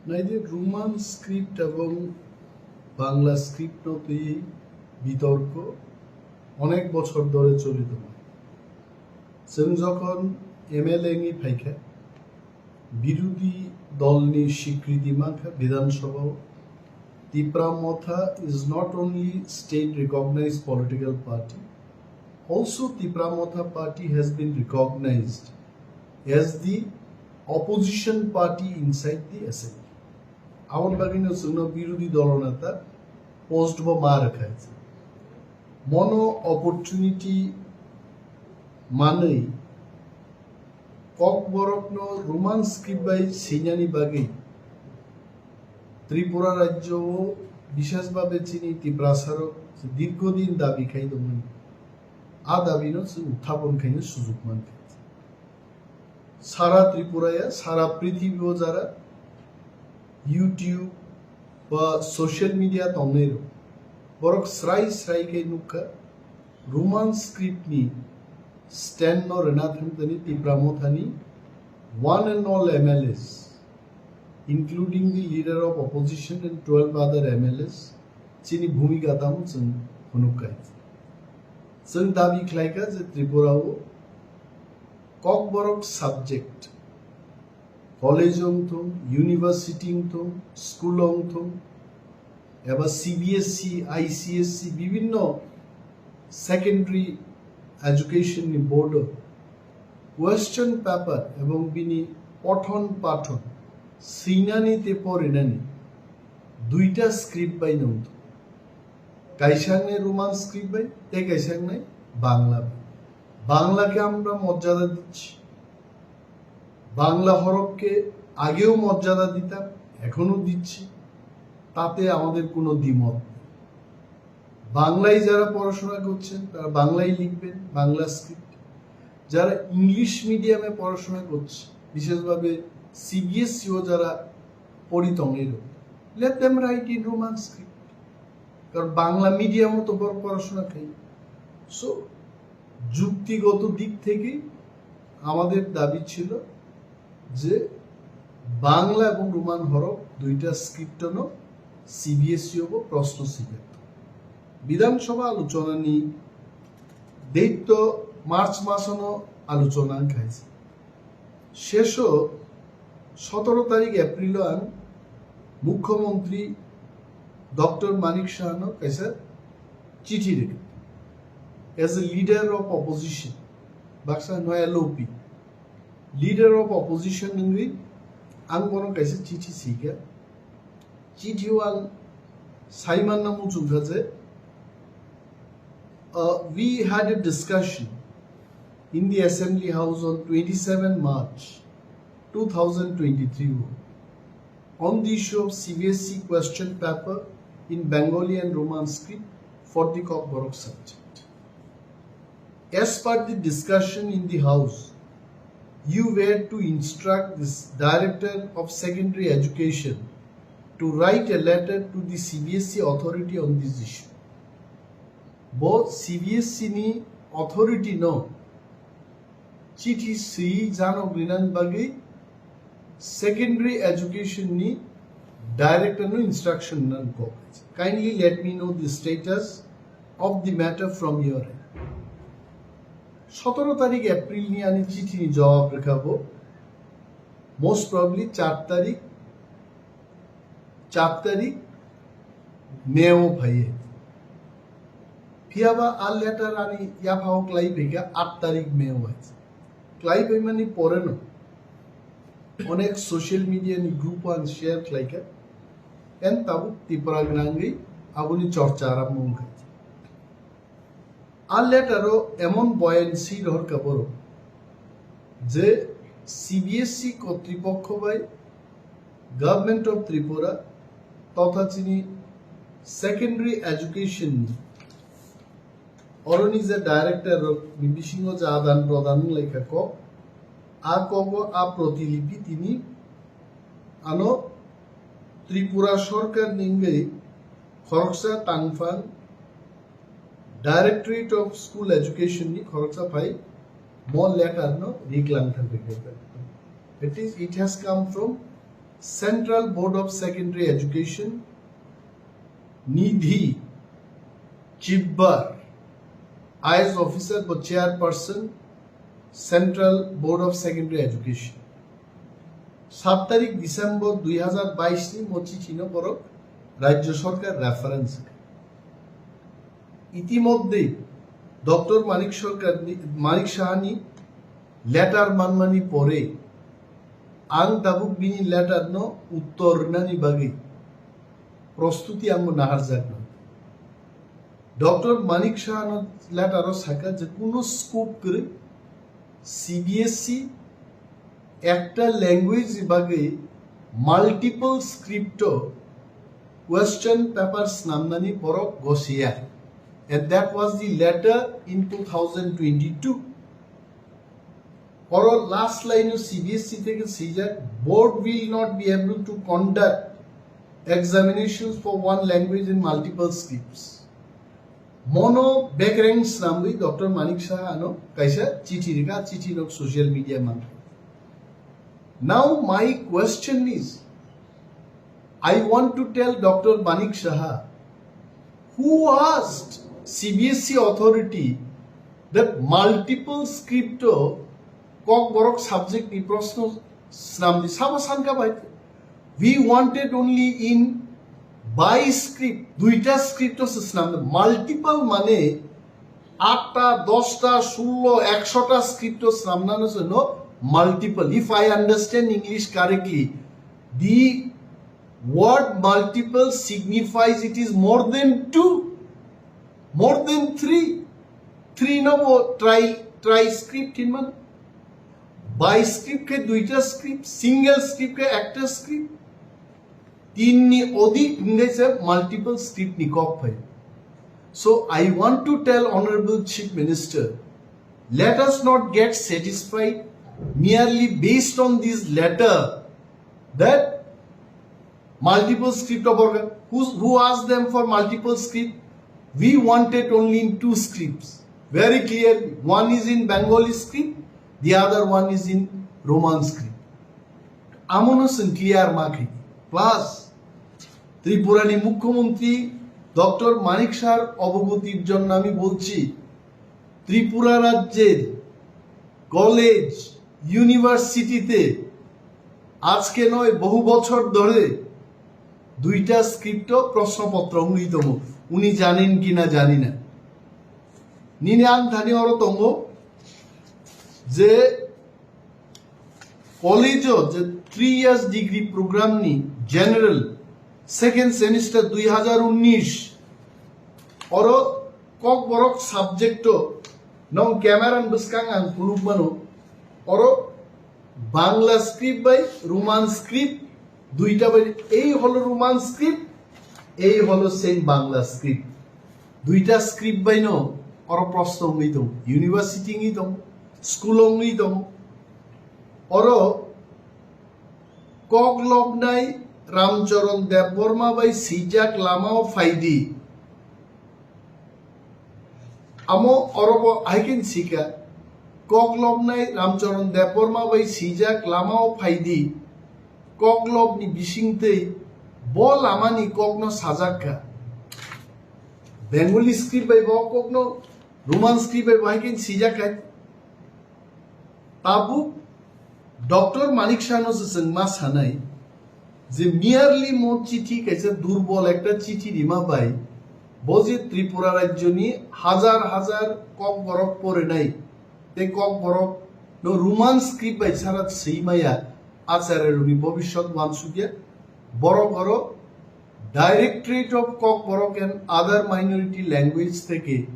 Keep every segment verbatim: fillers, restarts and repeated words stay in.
Naidi, Roman script ebong Bangla script no twi bitorko onek bochor dhore choli tongo. Chwng jokhon M L A wngwi phaikha, birudhi dolni swikriti mankha Bidhan Sabhao. Tipra Motha is not only state recognized political party, also Tipra Motha party has been recognized as the opposition party inside the assembly. Aboni bagwino chwngno birudhi dolo neta post bo ma rwkha. Mono opportunity manwi Kokborokno Roman script bai swinani bagwi Tripura rajyo o, bishesh bhabe chini Tiprasarok dirghodin dabi khai tongmani. A dabino chwng uthapon khaina sujuk mankha. Sara Tripura ya, sara prithibi o jara YouTube ba social media tongnai rok, borok srai srai khe nukha, Roman script ni stand no rwna thangtani Tipra Mothani one and all M L As, including the leader of opposition and twelve other M L As, chini bhumika tamo chwng phunuk kha. Chwng dabi khlai kha je Tripura o Kokborok subject, college wng thung, university wng thung, school wng thung, eba C B S E, I C S E, bibhinno secondary education ni board o question paper ebong bini pothon pathon swinani tei porinani duita script bai nung thung. Kaisa wngnai Roman script bai, tei kaisa wngnai Bangla bai. বাংলাকে আমরা মর্যাদা দিচ্ছি, বাংলা হরফকে আগেও মর্যাদা দিতাম, এখনো দিচ্ছি, তাতে আমাদের কোনো দ্বিমত নেই। বাংলায় যারা পড়াশোনা করছেন, তারা বাংলায় লিখবেন, বাংলা স্ক্রিপ্ট। যারা ইংলিশ মিডিয়ামে পড়াশোনা করছে, বিশেষভাবে সিবিএসইও যারা পড়ি tongwi rw, let them write in Roman script. কারণ বাংলা মিডিয়ামও তো বড় পড়াশোনা খাই। সো যুক্তিগত দিক থেকে আমাদের দাবি ছিল যে বাংলা এবং রোমান হরফ দুইটা স্ক্রিপ্টনো সিবিএসই হবো প্রশ্ন সিলেক্ট। বিধানসভা আলোচনানি date to March মাসনো আলোচনা খাইছে। শেষো সতেরো তারিখ এপ্রিল ang মুখ্যমন্ত্রী ডক্টর মানিক সাহানো kaisa চিঠি rwkha. As a leader of opposition, baksa no L O P, leader of opposition wngwi ang bono kaisa chithi swikha. Chithi o ang saimanna muchungkha je, uh, we had a discussion in the Assembly House on twenty-seven March two thousand twenty-three on the issue of C B S E question paper in Bengali and Roman script for the Kokborok subject. As per the discussion in the House, you were to instruct this Director of Secondary Education to write a letter to the C B S E authority on this issue. Bo C B S E ni authority no chithi swi janok rinani bagwi secondary education ni director no instruction nan kok. Kindly let me know the status of the matter from your end. সতেরো তারিখ April ni ani chithi ni jawab rwkha bo, most probably চার তারিখ, চার তারিখ May o phaiye. Phiyaba a letter ani yaphao klai phaikha আট তারিখ May o hai. Klai phaimani pore no onek social media ni group o ang share khlaikha. En tabuk Tripura gnangwi aboni chorcha arambho wngkha. A letter o emon buoyancy rohorkha borok je C B S E kotripokho bai Government of Tripura totha chini secondary education ni oroni je director rok ni bisingo je adan prodan wnglaikha kok, a kogo a protilipi tini ano Tripura sorkar ni wngwi khoroksa tangphang Directorate of School Education ni khoroksa phai mo letter no riklang thang rikha. It is, it has come from Central Board of Secondary Education, Nidhi Chibbar, I A S officer bo chairperson, Central Board of Secondary Education. Sat tarik December dui hazar bais ni mo chithi no borok Rajya Sarkar reference. Itimodhye Doctor Manik Sarkar ni, Manik Saha ni letter manmani pore ang tabuk bini letter no uttor rwnani bagwi prostuti ang bo naharjakno. Doctor Manik Saha no letter o saka je kuno scope kwrwi C B S E ekta language ni bagwi multiple script o question paper snamnani borok gosiya, and that was the letter in two thousand twenty-two. Oro last line o C B S E theke swijak, board will not be able to conduct examinations for one language in multiple scripts. Mono bekreng snamwi Doctor Manik Saha ano kaisa chithi rika, chithi nok social media man. Now my question is, I want to tell Doctor Manik Saha, who asked C B S E authority that multiple script o Kokborok subject ni proshno snamdi, sabo sanka bai? We wanted only in by script, duita script o se snamdi. Multiple mane atta, dosta, sullo, ekshota script o snamnano se no multiple. If I understand English correctly, the word multiple signifies it is more than two, more than three. Three no bo tri, tri script hinman. Bi script khe duita script, single script khe ekta script. Tin ni odik hingai se multiple script ni kok phai. So I want to tell Honorable Chief Minister, let us not get satisfied merely based on this letter that multiple script of organ. Who's, who asked them for multiple script? We wanted only in two scripts. Very clearly, one is in Bengali script, the other one is in Roman script. Amono chwng clear ma khe. Plus, ত্রিপুরার মুখ্যমন্ত্রী ডক্টর মানিক সাহার অবগতির জন্য আমি বলছি, ত্রিপুরা রাজ্যের কলেজ, ইউনিভার্সিটিতে আজকে নয়, বহু বছর ধরে দুইটা স্ক্রিপ্ট প্রশ্নপত্র ungwi tongo. Uni janen kina jani na. Nini ang thani oro tongo je college o je three years degree program ni general second semester dui hazar unnish oro Kokborok subject o nong camera ni bwskang ang phunuk mano, oro Bangla script bai Roman script duita bai, ei holo Roman script, ei holo same Bangla script. Duita script bai no oro proshno wngwi tong, university wngwi tong, school wngwi tong. Oro kok loknai Ramcharan Debbarma bai swijak lamao phaidi. Amo orobo hai khe sika, kok loknai Ramcharan Debbarma bai swijak lamao phaidi, kok lokni bisingtwi bo lamani kokno sajak kha. Bengali script bai bo kokno, Roman script bai bo hai khe swijak kha. Tabuk Doctor Manik Sahano se chwng ma sanai je merely mo chithi kaisa durbol ekta chithi rima bai bo je Tripura rajyoni hajar hajar Kokborok porinai tei Kokborok no Roman script bai sara swi maya, Acharya rokni bobiswt wansukya, borok oro Directorate of Kokborok and Other Minority Language theke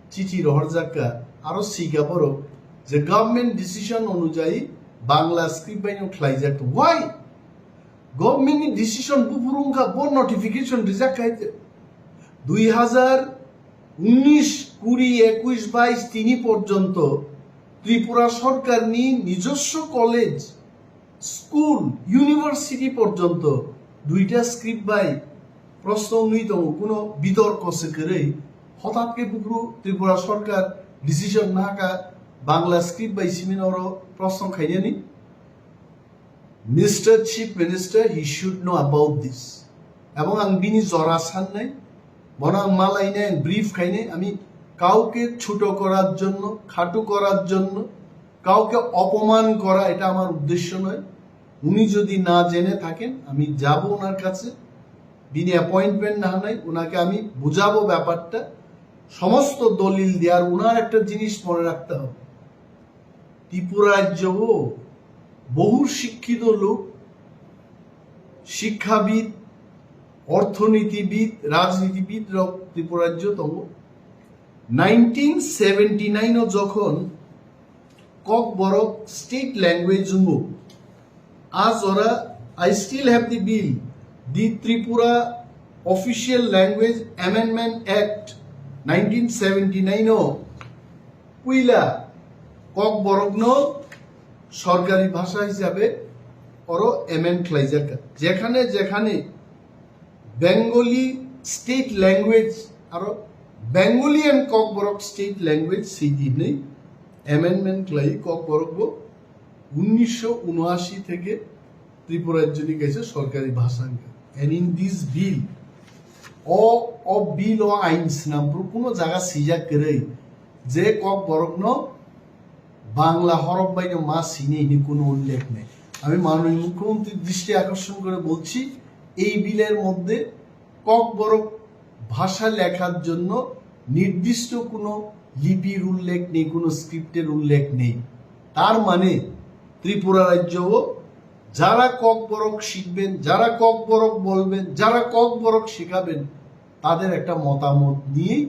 chithi rohorjak kha, aro sika borok je government decision onujayi Bangla script bai no khlaijak. Why? Government ni decision buphuru wngkha, bo notification rijak khai te. Dui hazar unnish, kuri, ekush, bais tini porjonto Tripura sorkarni nijoswo college, school, university porjonto duita script bai proshno wngwi tongo, kuno bitorko se kwrwi. Hothat khe buphuru Tripura sorkar decision nahakha Bangla script bai simi oro proshno khainani. Mister Chief Minister, he should know about this. এবং ang bini jora sannai, bono ang malainai, ang brief khainai, আমি কাউকে ছোট করার জন্য, খাটো করার জন্য, কাউকে অপমান করা, এটা আমার উদ্দেশ্য নয়। উনি যদি না জেনে থাকেন, আমি যাব ওনার কাছে, bini অ্যাপয়েন্টমেন্ট না নেই, ওনাকে আমি বুঝাবো ব্যাপারটা, সমস্ত দলিল দিয়ে। আর ওনার একটা জিনিস মনে রাখতে হবে, ত্রিপুরা রাজ্যও বহু শিক্ষিত লোক, শিক্ষাবিদ, অর্থনীতিবিদ, রাজনীতিবিদ রক ত্রিপুরা রাজ্য tongo. Nineteen seventy nine o jokhon Kokborok state language wngo, a jora I still have the bill, the Tripura Official Language Amendment Act nineteen seventy nine o puila Kokborokno sorkari bhasha hisabe oro amend khlaijak. Jekhane jekhane Bengali state language aro Bengali and Kokborok state language sidi hinwi amendment khlai Kokborok bo unnisho unashi theke Tripura rajyoni kaisa sorkari bhasha wngkha. And in this bill, o, o bill o ain swnam phuru kuno jaga swijak kwrwi je Kokborokno Bangla horok baino ma sini hini kuno ullekh nei. আমি মাননীয় মুখ্যমন্ত্রীর দৃষ্টি আকর্ষণ করে বলছি, এই বিলের মধ্যে ককবরক ভাষা লেখার জন্য নির্দিষ্ট কোনো লিপির উল্লেখ নেই, কোনো স্ক্রিপ্টের উল্লেখ নেই। তার মানে ত্রিপুরা রাজ্যও যারা ককবরক শিখবেন, যারা ককবরক বলবেন, যারা ককবরক শেখাবেন, তাদের একটা মতামত নিয়েই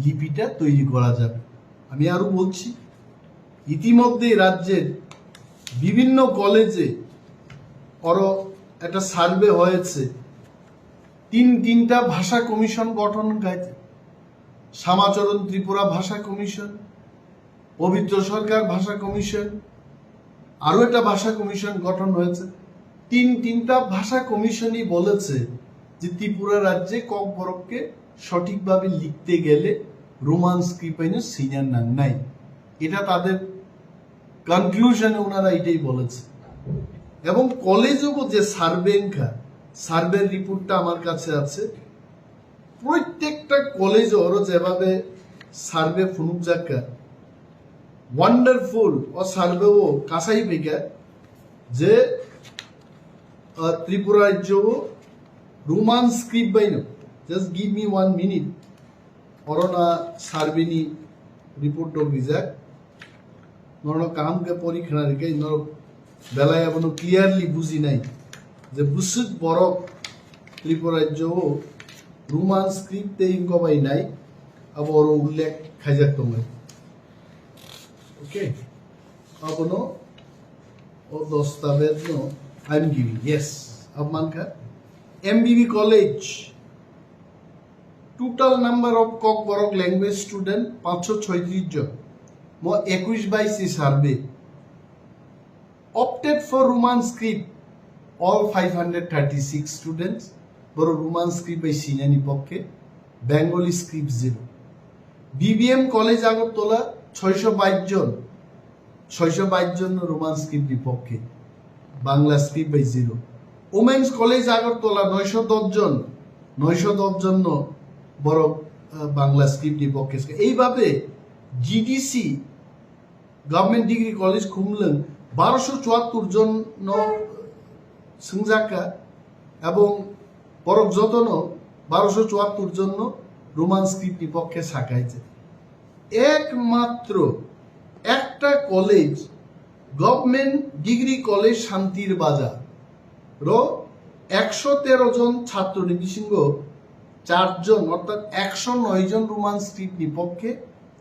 লিপিটা তৈরি করা যাবে। আমি আরো বলছি, ইতিমধ্যেই রাজ্যের বিভিন্ন কলেজে আরো একটা সার্ভে হয়েছে, তিন তিনটা ভাষা কমিশন গঠন হয়েছে, শ্যামাচরণ ত্রিপুরা ভাষা কমিশন, পবিত্র সরকার ভাষা কমিশন, আরো একটা ভাষা কমিশন গঠন হয়েছে। তিন তিনটা ভাষা কমিশনই বলেছে যে ত্রিপুরা রাজ্যে ককবরককে সঠিকভাবে লিখতে গেলে রোমান স্ক্রিপ্ট আইনে সিনিয়র নাং নাই। এটা তাদের কনক্লুশনে ওনারা এটাই বলেছে। এবং কলেজেও যে সার্ভে এনখা, সার্ভের রিপোর্টটা আমার কাছে আছে। প্রত্যেকটা কলেজ ওরও যেভাবে সার্ভে ফুনুক যাক্কা, ওয়ান্ডারফুল ও সার্ভে ও কাসাই বেগা যে আহ, ত্রিপুরা রাজ্য ও রোমান স্ক্রিপ্ট বাইনো। Just give me one minute. Orona সার্ভেনি রিপোর্ট ডক রিজাক। Norok kaham khe pori khna rikhe, norok belai abono clearly bujinai je bwswk borok Tripura rajyo o Roman script tei wngkobai nai, abo oro ullekh khaijak tongo. Okay, abono o dostabez no I'm giving, yes, abo mankha M B B college. Total number of Kokborok language student পাঁচশো ছয়ত্রিশ জন, mo ekush bais ni survey. Opted for Roman script, all five hundred thirty six students, boro Roman script bai sinani pokke, Bengali script zero. B B M College Agartala ছয়শো বাইশ জন, ছয়শো বাইশ জন Roman script ni pokke, Bangla script bai zero. Women's College Agartala নয়শো দশ জন, নয়শো দশ জন no borok, ah, Bangla script ni pokke. Eibabe G D C, Government Degree College Khumlwng, বারোশো চুয়াত্তর জন no swngjakka, ebong borok jotono বারোশো চুয়াত্তর জন no Roman script ni pokke sakaije. একমাত্র একটা college, Government Degree College Shantir Bazar ro একশো তেরো জন ছাত্র ni bisingo চারজন, অর্থাৎ একশো নয় জন Roman script ni pokke,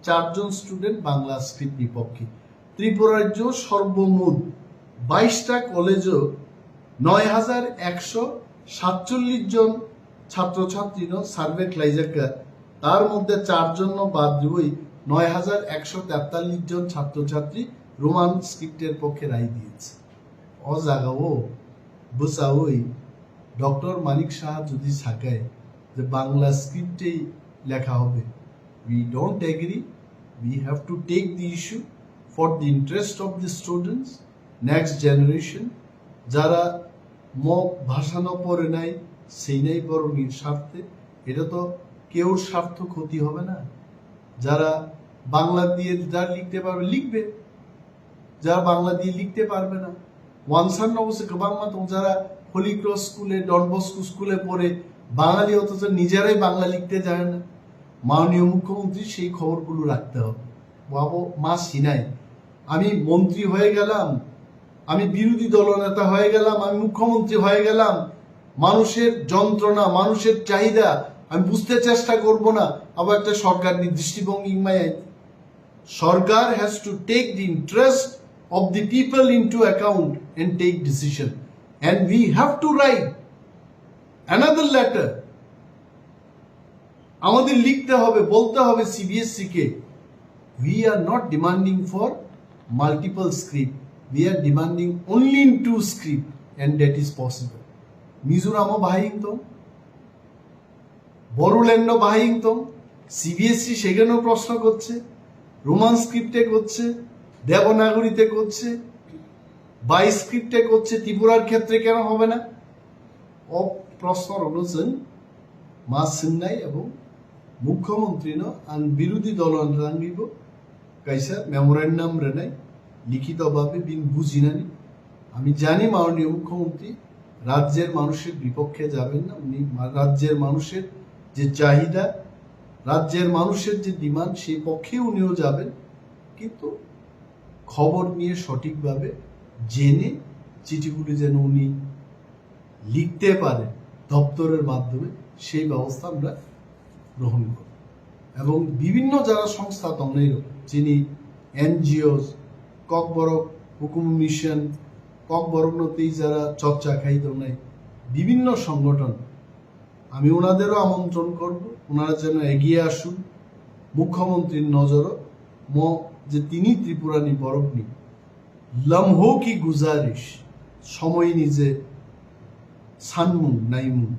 চারজন student Bangla script ni pokke. Tripura rajyo sorbomot বাইশটা কলেজও নয় হাজার একশো সাতচল্লিশ জন ছাত্রছাত্রী no survey khlaijakka, তার মধ্যে চারজন no বাদ দিবই নয় হাজার একশো তেতাল্লিশ জন ছাত্রছাত্রী Roman script এর পক্ষে রায় দিয়েছে। O jagao bwchawi Doctor Manik Saha jodi sakai je Bangla script ei lekha hobe, we don't agree, we have to take the issue for the interest of the students, next generation, যারা মগ ভাষা ন পড়ে নাই, সেই নাই বরং স্বার্থে, এটা তো কেউর স্বার্থ ক্ষতি হবে না। যারা বাংলা দিয়ে যা লিখতে পারবে লিখবে, যারা বাংলা দিয়ে লিখতে পারবে না, ওয়ানসান অবশ্য বাংলা তো যারা হোলি ক্রস স্কুলে, ডন বস্কো স্কুলে পড়ে বাঙালি অথচ নিজেরাই বাংলা লিখতে জানে না। মাননীয় মুখ্যমন্ত্রী সেই খবরগুলো রাখতে হবে। বাবু মা সিনাই, আমি মন্ত্রী হয়ে গেলাম, আমি বিরোধী দলনেতা হয়ে গেলাম, আমি মুখ্যমন্ত্রী হয়ে গেলাম, মানুষের যন্ত্রণা, মানুষের চাহিদা আমি বুঝতে চেষ্টা করব না, আবার একটা সরকার দৃষ্টিভঙ্গি মায় সরকার has to take the interest of the people into account and take decision, and we have to write another letter. আমাদের লিখতে হবে, বলতে হবে সিবিএসসি কে, we are not demanding for multiple script, we are demanding only in two script, and that is possible. মিজোরামও বাহাই ইংতং, বড়োল্যান্ডও বাহাই ইংতং, সিবিএসসি সেখানেও প্রশ্ন করছে, রোমান স্ক্রিপ্টে করছে, দেবনাগরীতে করছে, বাই স্ক্রিপ্টে করছে, ত্রিপুরার ক্ষেত্রে কেন হবে না? O prosno rokno chwng ma swngnai ebong mukhyamantri no ang birodhi dolo rangribo kaisa memorandum rwnai, likhito bhabe bini bujinani. আমি জানি মাননীয় মুখ্যমন্ত্রী রাজ্যের মানুষের বিপক্ষে যাবেন না, উনি মা-, রাজ্যের মানুষের যে চাহিদা, রাজ্যের মানুষের যে ডিমান্ড, সেই পক্ষে উনিও যাবেন, কিন্তু খবর নিয়ে সঠিকভাবে জেনে চিঠিগুলি যেন উনি লিখতে পারেন দপ্তরের মাধ্যমে, সেই ব্যবস্থা আমরা গ্রহণ করব। এবং বিভিন্ন যারা সংস্থা tongnai rok, chini NGOs, Kokborok হুকুম মিশন, ককবরক no tei যারা চর্চা খাই tongnai, বিভিন্ন সংগঠন, আমি ওনাদেরও আমন্ত্রণ করব, ওনারা যেন এগিয়ে আসুন। মুখ্যমন্ত্রীর নজরও mo je tini Tripurani borokni lamho ki guzarish, সময়নি যে সানমুং নাইমুং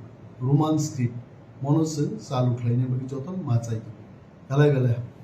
রোমান স্ক্রিপ্ট মনো chwng চালু khlaina bagwi jotono ma chai. Belai belai hambai.